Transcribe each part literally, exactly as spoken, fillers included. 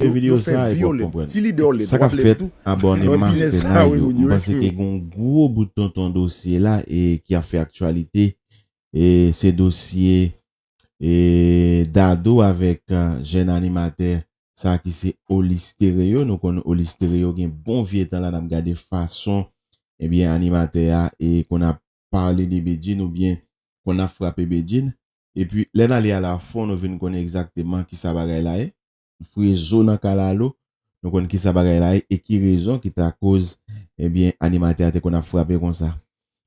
tou, yo fè vyole. Ti lidè w lè, sa k ap fèt, abòne Master Nayo. M panse ke gen yon gwo bout tonton dosye la e ki ap fè aktyalite. E se dosye e Dadou avèk, eh, jèn animatè sa ki se Oli Stereo. Nou konn Oli Stereo gen bon vye tan la n ap gade fason, ebyen, animatè a e konn ap pale de Bedjine oubyen konn ap frape Bedjine. Epi lè n ale alafon, nou vin konnen egzakteman kisa bagay la ye. Fouye zo nan kalalou, nou konn kisa bagay la ye e ki rezon ki ta koz, ebyen, animatè a te konn ap frape konsa.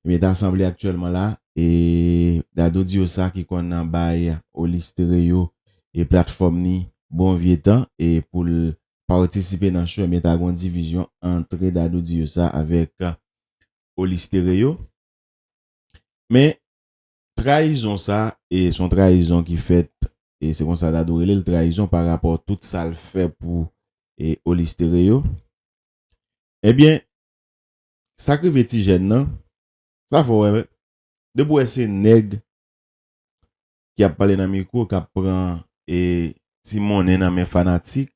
Ebyen, ta sanble aktyèlman la, e Dadou di yo sa ki konn nan bay Oli Stereo e platfòm ni bon vye tan e pou l patisipe nan show, ebyen, ta gon divizyon antre Dadou di yo sa avèk Oli Stereo. Men, trayizon sa, e se yon trayizon ki fèt, e se konsa Dadou rele l, trayizon pa rapò tout sa l fè pou, e, Oli Stereo. Ebyen, sa k rive ti jèn nan, sa fè w wè, depi w wè se nèg ki ap pale nan mikwo, k ap pran, e, ti monnen nan men fanatik,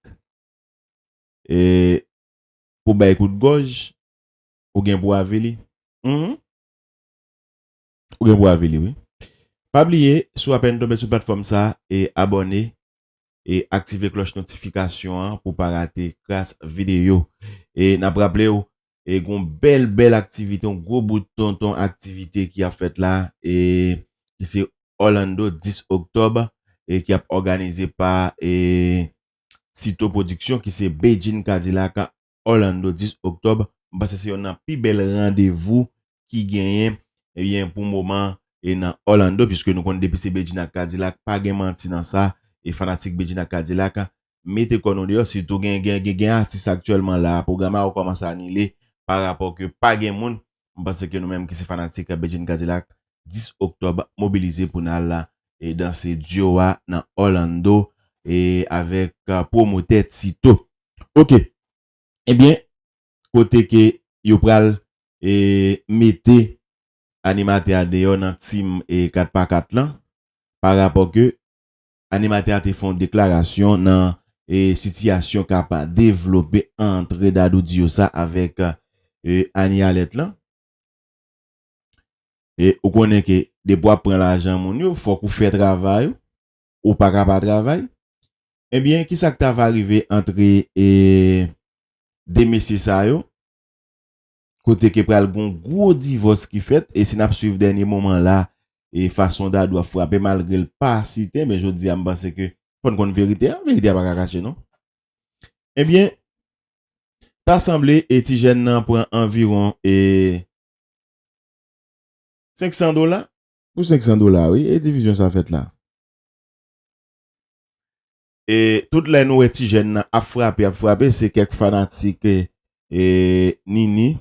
e, pou bay kout gòj, ou gen pou avili. Mhm. Ou gen pou avili, wi. Pa bliye, si w apèn tonbe sou platfòm sa, e abòne, e aktive klòch notifikasyon an pou w pa rate kras videyo. E n ap raple w, e gon bèl, bèl aktivite, yon gwo bout tonton aktivite ki ap fèt la, e ki se Orlando dis oktòb, e ki ap òganize pa, e Tito Production, ki se Bedjine Cadillac, Orlando dis oktòb. M panse se yonn nan pi bèl randevou ki genyen, ebyen, pou moman, e nan Orlando, piske nou konn depi se Bedjine ak Cadillac, pa gen manti nan sa, e fanatik Bedjine ak Cadillac, mete kò nou deyò, sitou gen, gen, gen, gen atis aktyèlman la, pwogram la yo kòmanse anile, pa rapò ke pa gen moun, m panse ke nou menm ki se fanatik Bedjine Cadillac, dis oktòb, mobilize pou n al la, e danse duo a nan Orlando, e avèk, e, pwomotè Tito. Ok. Ebyen, kote ke yo pral, e, mete animatè a deyò nan tim, e, kat pa kat lan, pa rapò ke animatè a te fè yon deklarasyon nan, e, sitiyasyon k ap devlope antre Dadou Diosa avèk, e, Annie Alerte lan. E ou konnen ke depi w ap pran lajan moun yo, fòk ou fè travay ou, ou pa ka pa travay. Ebyen, kisa k ta va rive antre, e, de mesye sa yo? Kote ke pral gon gwo divòs ki fèt, e si n ap swiv dènye moman la, e fason Dadou ap frape, malgre l pa site, men jodi a, m panse ke fò n konn verite a, verite a pa ka kache, non. Ebyen, ta sanble, e ti jèn nan pran anviwon, e, senk san dola. Pou senk san dola, wi, e divizyon sa fèt la. E tout lè nou wè ti jèn nan ap frape, ap frape, se kèk fanatik, e, e, Nini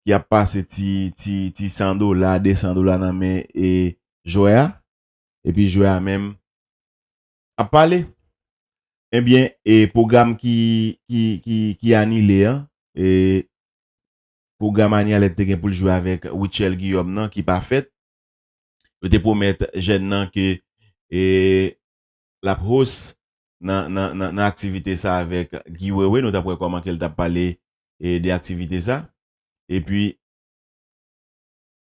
ki ap pase ti, ti, ti san dola, de san dola nan men, e, jwè a. Epi jwè a menm ap pale. Ebyen, e pwogram ki, ki, ki, ki anile an, e pwogram Annie Alerte te gen pou l jwe avèk Rutshelle Guillaume nan, ki pa fèt. Yo te pwomèt jèn nan ke, e, l ap host nan, nan, nan, nan aktivite sa avèk Guy Wewe. Nou t ap wè kòman ke l t ap pale, e, de aktivite sa. Epi,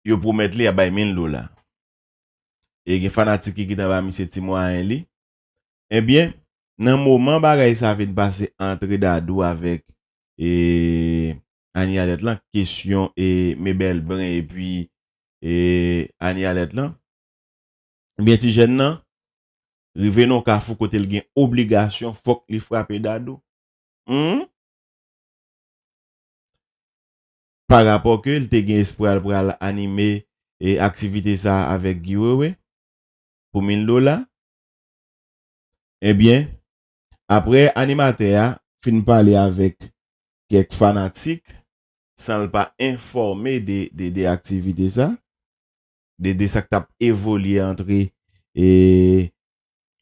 yo pwomèt li y ap bay mil dola. E gen fanatik ki gentan ba misye ti mwayen li. Ebyen, nan moman bagay sa vin pase antre Dadou avèk, e, Annie Alerte lan, kesyon, e, Mebel Brun epi, e, Annie Alerte lan, ebyen, ti jèn nan rive nan yon kafou kote l gen obligasyon, fòk li frape Dadou. Hmm? Pa rapò ke l te gen espwa l pral anime, e, aktivite sa a avèk Guy Wewe pou mil dola. Ebyen, apre animatè a fin pale avèk kèk fanatik, san l pa enfòme de, de, de aktivite sa, de, de sa k t ap evolye antre, e,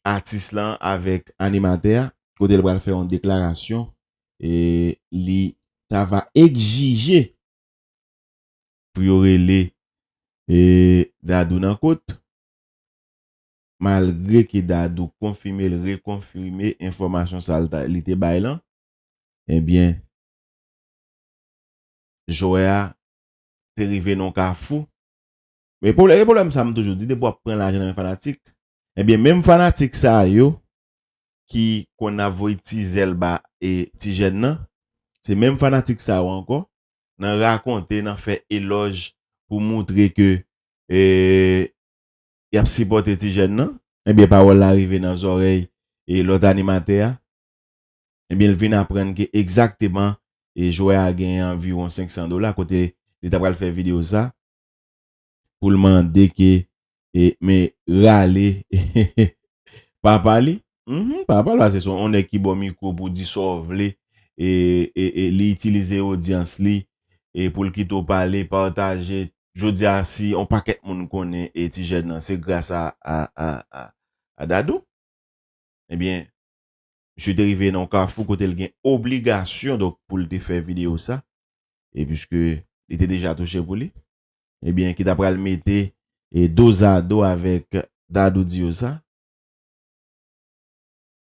atis lan avèk animatè a, kote l pral fè yon deklarasyon, e, li ta va egzije pou yo rele, e, Dadou nan kot. malgre ke Dadou konfime l, rekonfime enfòmasyon sa l ta, li te bay lan, ebyen, jwè a te rive nan yon kafou. Men pwoblè-, e pwoblèm sa m toujou di, depi w ap pran lajan nan men fanatik, ebyen, menm fanatik sa yo ki konn ap voye ti zèl ba, e, ti jèn nan, se menm fanatik sa yo ankò, nan rakonte, nan fè elòj pou moutre ke, e, y ap sipòte ti jèn nan, ebyen, pawòl la rive nan zòrèy, e, lòt animatè a. Ebyen, l vin aprann ke egzakteman, e, jwè a genyen anviwon senk san dola, kote li ta pral fè videyo sa, pou l mande ke, e, men rale papa li. Mhm, papa l, paske se yon nèg ki ba w mikwo pou w di sa w vle, e, e, e li itilize odyans li, e pou l kite w pale, pataje. Jodi a, si yon pakèt moun konnen, e, ti jèn nan, se gras a, a, a, a, a Dadou. Ebyen, misye te rive nan yon kafou kote l gen obligasyon, donk, pou l te fè videyo sa, e piske li te deja touche pou li, ebyen, ki ta pral mete, e, dozado avèk Dadou di yo sa,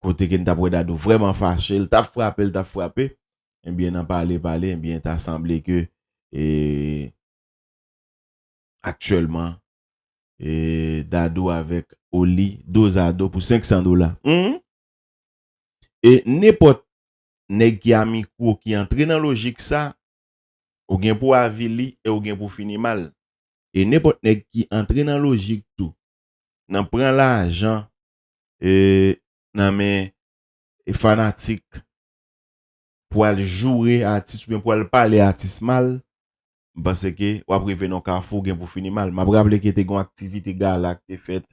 kote ke n t ap wè Dadou vrèman fache, l t ap frape, l t ap frape, ebyen, nan pale, pale, ebyen, ta sanble ke, e, aktyèlman, e, Dadou avèk Oli dozado pou senk san dola. Humm! E nenpòt nèg ki a mikwo ki antre nan lojik sa, ou gen pou avili e ou gen pou fini mal. E nenpòt nèg ki antre nan lojik tou, nan pran lajan, e, nan men, e, fanatik, pou al joure atis oubyen pou al pale atis mal, m panse ke w ap rive nan yon kafou, w gen pou fini mal. M ap raple ke te gen yon aktivite gala ki te fèt,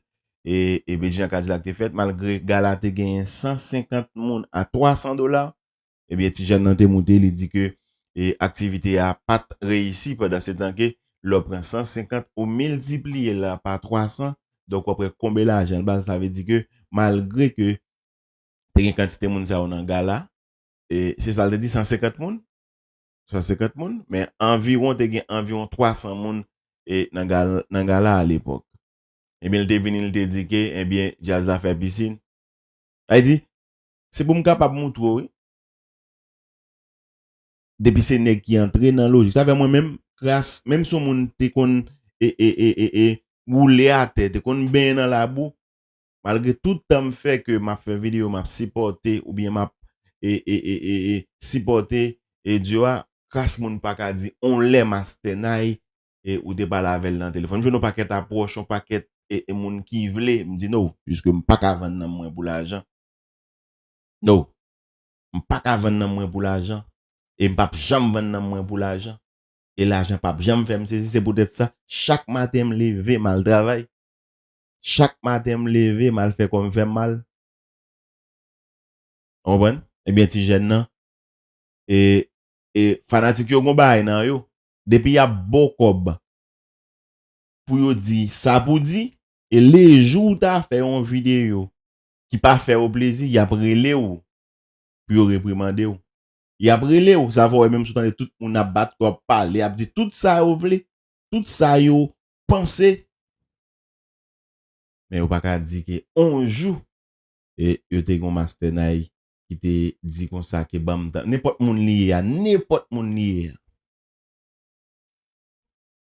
e, e Bedjine Kadilak te fèt, malgre gala te genyen san senkant moun a twa san dola, ebyen, ti jèn nan te moute, li di ke, e, aktivite a pa t reyisi, pandan se tan ke lè w pran san senkant, ou miltipliye l pa twa san, donk w ap wè konbe lajan l ba l, sa vle di ke malgre ke te gen kantite moun sa yo nan gala, e, se sa l te di, san senkant moun? San senkant moun, men anviwon, te gen anviwon twa san moun, e, nan gal-, nan gala a lepòk. Ebyen, l te vini, l te di ke, ebyen, djaz la fè pisin. Sa vle di, se pou m kapab moutre w, wi. Depi se nèg ki antre nan lojik. Sa fè mwen menm, kras, menm si yon moun te konn, e, e, e, e, e, woule atè, te konn benyen nan labou, malgre tout tan m fè ke m ap fè videyo, m ap sipòte, oubyen m ap, e, e, e, e, e, sipòte, e, duo a, kras moun pa ka di on lè Mastè Nay, e, ou te pale avè l nan telefòn. M jwenn yon pakèt apwòch, yon pakèt, e, e, moun ki vle, m di no, piske m pa ka vann nanm mwen pou lajan. No. M pa ka vann nanm mwen pou lajan. E m p ap janm vann nanm mwen pou lajan. E lajan p ap janm fè m sezi. Se poutèt sa, chak maten m leve, m al travay. Chak maten m leve, m al fè kò m fè m mal. Ou konprann? Ebyen, ti jèn nan, e, e fanatik yo gon bagay nan yo. Depi y ap ba w kòb pou yo di sa pou di, e lejou w ta fè yon videyo ki pa fè yo plezi, y ap rele w pou yo reprimande w. Y ap rele w, sa fè w wè menm si w tande tout moun ap bat kò, ap pale, ap di tout sa yo vle, tout sa yo panse. Men yo pa ka di ke on jou, e yo te gon Mastè Nay ki te di konsa ke ban m tan. Nenpòt moun li ye a, nenpòt moun li ye a.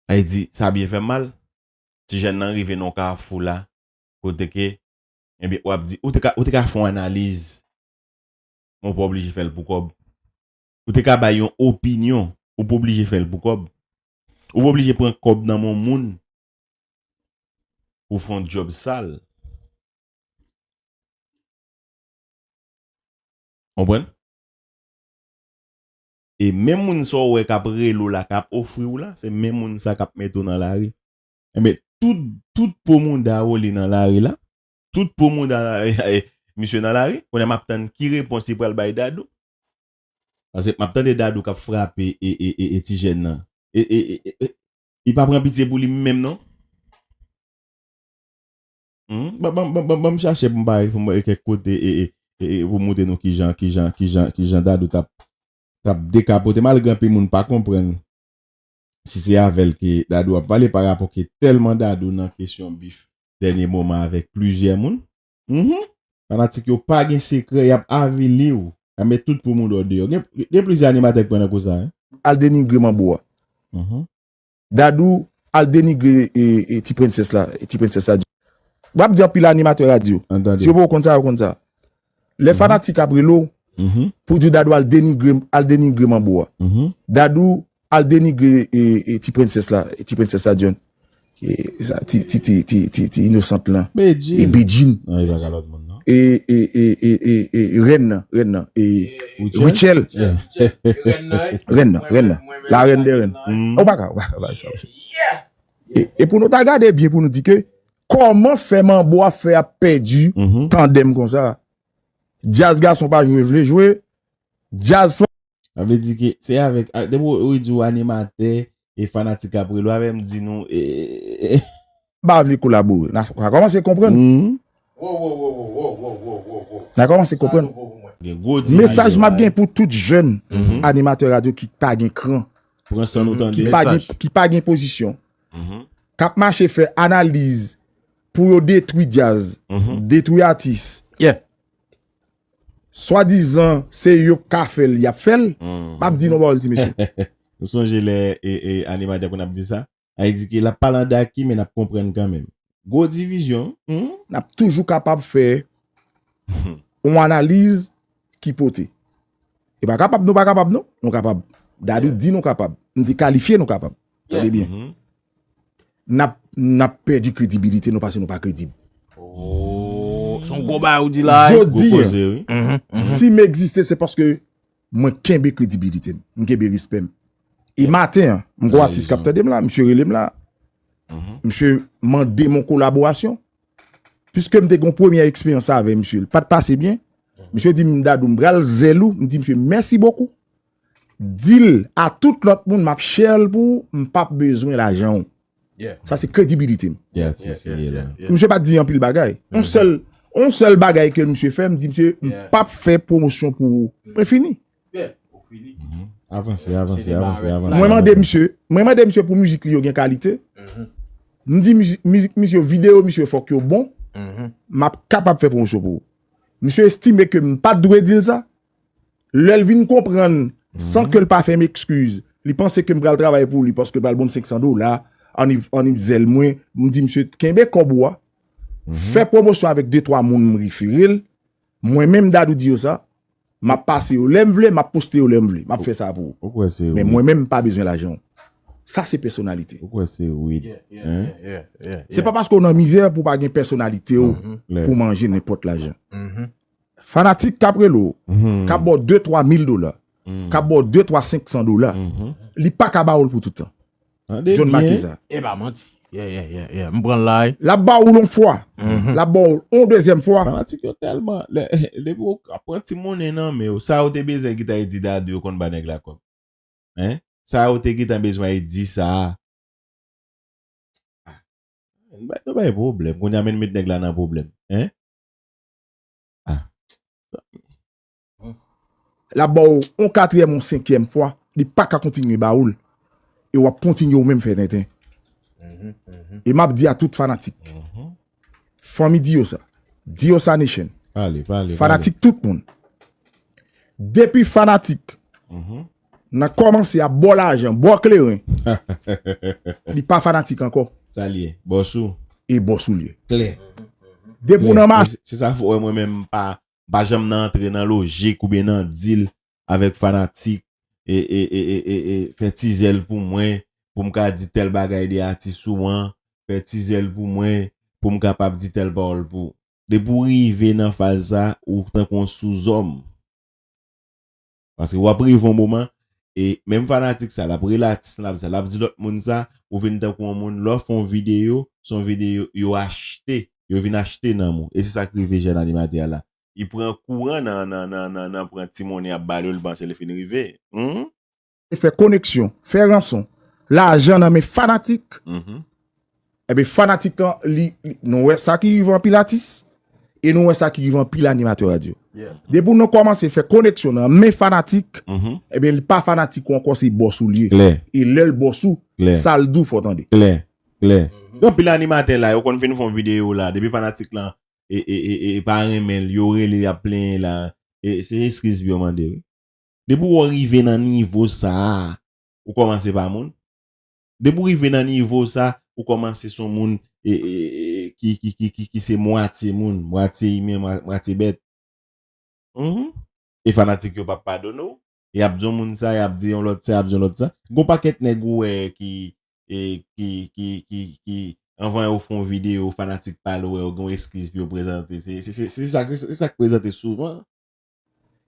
Sa vle di, sa byen fè m mal. Ti jèn nan rive nan kafou la, kote ke, ebyen, w ap di, ou te ka, ou te ka fè yon analiz, men w pa oblije fè l pou kòb. Ou te ka bay yon opinyon, ou pa oblije fè l pou kòb. Ou pa oblije pran kòb nan men yon moun pou fè yon djòb sal. Konprann? E menm moun sa w wè k ap rele w la, k ap ofri w la, se menm moun sa k ap mete w nan lari. Enben, tout, tout po mouda Oli nan lari la, tout po mouda, e, e, misye nan lari, kounye a m ap tann ki repons li pral bay Dadou. Paske m ap tande Dadou k ap frape e, e, e, e ti jèn nan. E, e, e, e, e, li pa pran pitye pou li menm non. Hmm? Ban, ban, ban, ban, ban m chache pou m bay, pou m bay kèk kote e, e, e, e, pou m montre nou kijan, kijan, kijan, kijan Dadou t ap, t ap dekapote, malgre anpil moun pa konprann si se avè l ke Dadou ap pale, pa rapò ke tèlman Dadou nan kesyon bif dènye moman avèk plizyè moun. Mhm. Fanatik yo pa gen sekrè, y ap avili w. Y ap met tout pou moun deyò. Gen, gen plizyè animatè ki pran nan kou sa, hein. Al denigre manbo a. Mhm. Dadou al denigre e, e ti prensès la, e ti prensès la. W ap di anpil animatè radyo. An tande. Si yo poko konn sa, yo konn sa. Lè fanatik ap rele w pou di Dadou al denigre, al denigre manbo a. Mhm. Dadou al denigre e, e ti prensès la, e ti prensès la, John. E sa, ti, ti, ti, ti, ti, ti inosant lan. Bedjine. E Bedjine. Non, li pa ka lòt moun, non. E, e, e, e, e, e rèn nan, rèn nan. E Rachel. Rachel. Rèn nan, rèn nan. La reine des reines. Ou pa ka, ou pa ka, ou pa ka, ou pa ka. E, e pou nou ta gade byen pou nou di ke kòman fè manbo a fè ap pèdi tandèm konsa. Djaz gason pa jwe vle jwe. Djaz fanm. Sa vle di ke se avèk, a, depi ou, ou di w animatè e fanatik ap rele w, avè m di nou, e, e, e, m pa vle kolabore. N a, n a kòmanse konprann. N a kòmanse konprann. Gen gwo divizyon. Mesaj m ap gen pou tout jèn animatè radyo ki pa gen kran, pran san nou tande, ki pa gen, ki pa gen pozisyon, k ap mache fè analiz pou yo detwi djaz, detwi atis. Yeah. Swadizan se yo k ka fè l, y ap fè l. M ap di nou pawòl ti mesye. Ou sonje lè e, e, animatè pou n ap di sa? A di ke l ap pale an daki, men n ap konprann kanmenm. Gwo divizyon. N ap toujou kapab fè yon analiz ki pote. E pa kapab, nou pa kapab, non. Nou kapab. Dadou di nou kapab. M te kalifye nou kapab. Tande byen. N ap, n ap pèdi kredibilite nou paske nou pa kredib. Oh, se yon gwo bagay ou di la. Jodi a, si m egziste, se paske mwen kenbe kredibilite m, m kenbe respè m. E maten an, m gon atis k ap tande m la, misye rele m la. Misye mande m yon kolaborasyon. Piske m te gon premyè eksperyans avè misye, li pa t pase byen. Misye di m, Dadou, m pral zèl ou. M di misye, mèsi bokou. Di l a tout lòt moun m ap share l pou ou, m p ap bezwen lajan w. Sa se kredibilite m. Misye pa t di anpil bagay. On sèl, on sèl bagay ke misye fè, m di misye, m p ap fè pwomosyon pou ou. Mwen fini. Avanse, avanse, avanse, avanse. Mwen mande misye, mwen mande misye pou mizik li yo gen kalite. M di mizik, mizik misye, videyo misye fòk yo bon. M ap kapab fè pwomosyon pou ou. Misye estime ke m pa t dwe di l sa. Lè l vin konprann, san ke l pa fè m ekskiz, li panse ke m pral travay pou li paske l pral ban m senk san dola, ann, ann zèl mwen, m di misye, kenbe kòb ou a, fè pwomosyon avèk de twa moun m refere l, mwen menm Dadou di yo sa, m ap pase yo lè m vle, m ap poste yo lè m vle, m ap fè sa pou ou. Men mwen menm m pa bezwen lajan w. Sa se pèsonalite. Ou kwè se rid, hein? Se pa paske w nan mizè pou w pa gen pèsonalite w pou manje nenpòt lajan. Fanatik k ap rele w, k ap ba w de twa mil dola, k ap ba w de twa senk san dola, li pa ka ba w l pou tout tan. John make sa. E pa manti. Yeah, yeah, yeah, yeah. M pran l la, wi. L ap ba w l yon fwa. L ap ba w l yon dezyèm fwa. Fanatik yo tèlman, lè, depi w ap pran ti monnen nan men w, sa yo te bezwen ki ta di Dadou yo konn ba nèg la kòb. Hein? Sa yo te gentan bezwen al di sa a. Ah. Nou bay, nou bay pwoblèm. Kounye a menm met nèg la nan pwoblèm. Hein? Ah. L ap ba w yon katriyèm, yon senkyèm fwa, li pa ka kontinye ba w l. E w ap kontinye ou menm fè tenten. E m ap di a tout fanatik. Fanmi di yo sa. Di yo sa, Nation. Pale, pale, pale. Fanatik tout moun. Depi fanatik nan kòmanse ap ba w lajan, ba w kleren, li pa fanatik ankò. Sa l ye? Bòs ou? E bòs ou l ye. Klè. Depi w nan mache. Se, se sa fè w wè mwen menm m pa, m pa janm nan antre nan lojik oubyen nan dil avèk fanatik, e, e, e, e, e, e fè ti zèl pou mwen, pou m ka di tèl bagay de atis ou an, fè ti zèl pou mwen, pou m kapab di tèl pawòl pou. Depi w rive nan faz sa, ou tankou yon souzòm. Paske w ap rive yon moman, e menm fanatik sa, l ap rele atis lan, l ap di sa, l ap di lòt moun sa, ou vin tankou yon moun, lè w fè yon videyo, se yon videyo yo achte, yo vin achte nanm ou. E se sa k rive jèn animatè a la. Li pran kouran nan, nan, nan, nan, nan pran ti monnen y ap ba l yo, li panse li fin rive. Hmm? E fè koneksyon, fè ranson, lajan nan men fanatik. Ebyen, fanatik lan, li, li, nou wè sa ki rive anpil atis, e nou wè sa ki rive anpil animatè radyo. Depi nou kòmanse fè koneksyon nan men fanatik, ebyen, li pa fanatik ou ankò, se bòs ou l ye. Klè. E lè l bòs ou, sa l di w fò w tande. Klè, klè. Gen anpil animatè la, yo konn fin fè yon videyo la, depi fanatik lan e, e, e, e, e pa renmen l, yo rele, y ap plenyen la, e se eskiz pou yo mande, wi. Depi w rive nan nivo sa a, ou kòmanse pa moun. Depi w rive nan nivo sa, ou kòmanse se yon moun e, e, e, ki, ki, ki, ki, ki se mwatye moun, mwatye imen, mwa- mwatye bèt. Mhm. E fanatik yo p ap padone w. Y ap di yon moun sa, y ap di yon lòt sa, y ap di yon lòt sa. Gon pakèt nèg ou wè ki, e, ki, ki, ki, ki, anvan yo fè yon videyo, fanatik pa l wè yo, gen yon eskiz pou yo prezante. Se, se, se, se sa, se, se sa k prezante souvan.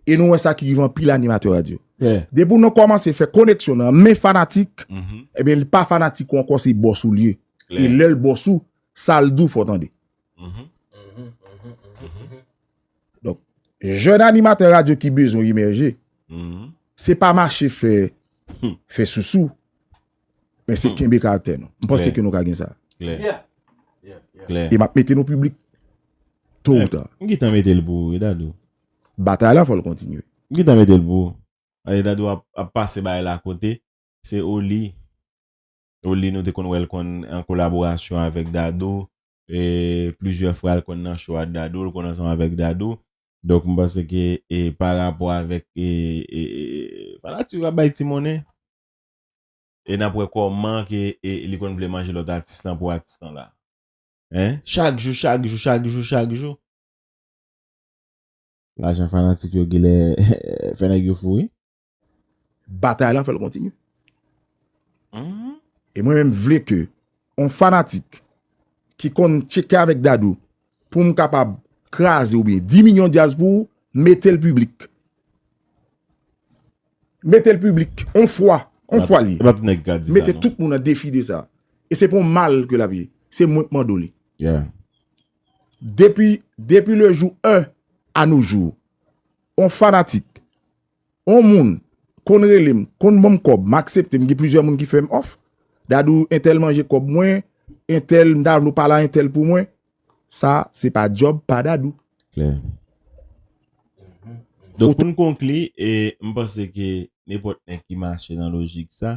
E nou wè sa ki rive anpil animatè radyo. Depi w nan kòmanse fè koneksyon nan men fanatik, ebyen, li pa fanatik ou ankò, se bòs ou l ye. E lè l bòs ou, sa l di w fò w tande. Donk, jèn animatè radyo ki bezwen emèje, se pa mache fè, fè sousou, men se kenbe karaktè nou. M panse ke nou ka gen sa. Klè. E m ap mete nou piblik to ou ta. M gentan mete l pou ou, wi, Dadou. Batay la, fò l kontinye. M gentan mete l pou ou. Dadou ap, ap pase bagay la kote. Se Oli. Oli, nou te konn wè l konn an kolaborasyon avèk Dadou. E plizyè fwa, l konn nan show ak Dadou, l konn ansanm avèk Dadou. Donk, m panse ke, e, pa rapò avèk, e, e, e, fanatik yo ap bay ti monnen. E n ap wè kòman ke, e, li konn vle manje lòt atis lan pou atis lan la. Hein? Chak jou, chak jou, chak jou, chak jou. Lajan fanatik yo genlè fè nèg yo fou, wi. Batay la, fò l kontinye. E mwen menm vle ke yon fanatik ki konn tcheke avèk Dadou pou m kapab kraze oubyen di milyon djaz pou ou, mete l piblik. Mete l piblik, yon fwa, yon fwa li. Mete tout moun an defi de sa. E se pa yon mal ke l ap ye. Se mwen k mande w li. Depi, depi le jou en à nos jours, yon fanatik, yon moun konn rele m, konn ban m kòb, m aksepte, m gen plizyè moun ki fè m òf. Dadou, entèl manje kòb mwen, entèl, m ta vle w pale a entèl pou mwen. Sa, se pa djòb pa Dadou. Klè. Donk, pou n konkli, e, m panse ke nenpòt nèg ki mache nan lojik sa,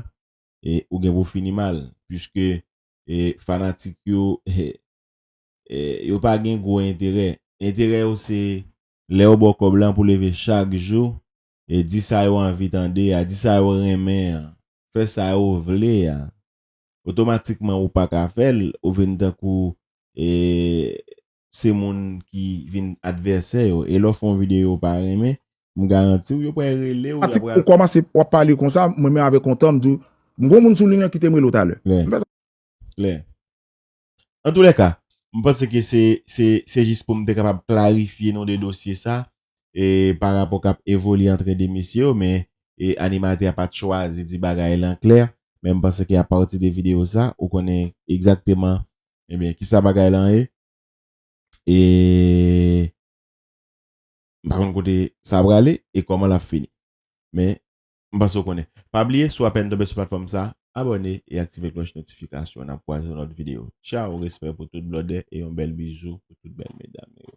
e, ou gen pou fini mal, piske, e, fanatik yo, e, e, yo pa gen gwo enterè. Enterè yo se lè yo ba w kòb lan pou leve chak jou, e di sa yo anvi tande a, di sa yo renmen an, fè sa yo vle a. Otomatikman ou pa ka fè l, ou vin tankou, e, se moun ki vin advèsè yo. E lè w fè yon videyo yo pa renmen, m garanti w, yo pral rele w, y ap... Ou kòmanse, w ap pale konsa, mwen menm avèk yon tan, m di w, m gon moun sou liy lan ki te m rele w talè. Klè. M fè sa. Klè. Antoulèka, m panse ke se, se, se jis pou m te kapab klarifye nou de dosye sa, e pa rapò k ap evolye antre de mesye yo, men, e animatè a pa t chwazi di bagay lan klè, men m panse ke apati de videyo sa, ou konnen egzakteman, ebyen, kisa bagay lan ye. E m pa konn kote sa prale e kòman l ap fini. Men, m panse w konnen. Pa bliye, si w apèn tonbe sou platfòm sa, abòne e aktive klòch notifikasyon. N ap kwaze yon lòt videyo. Tchaw, respè pou tout blòdè e yon bèl bizou pou tout bèl medam yo.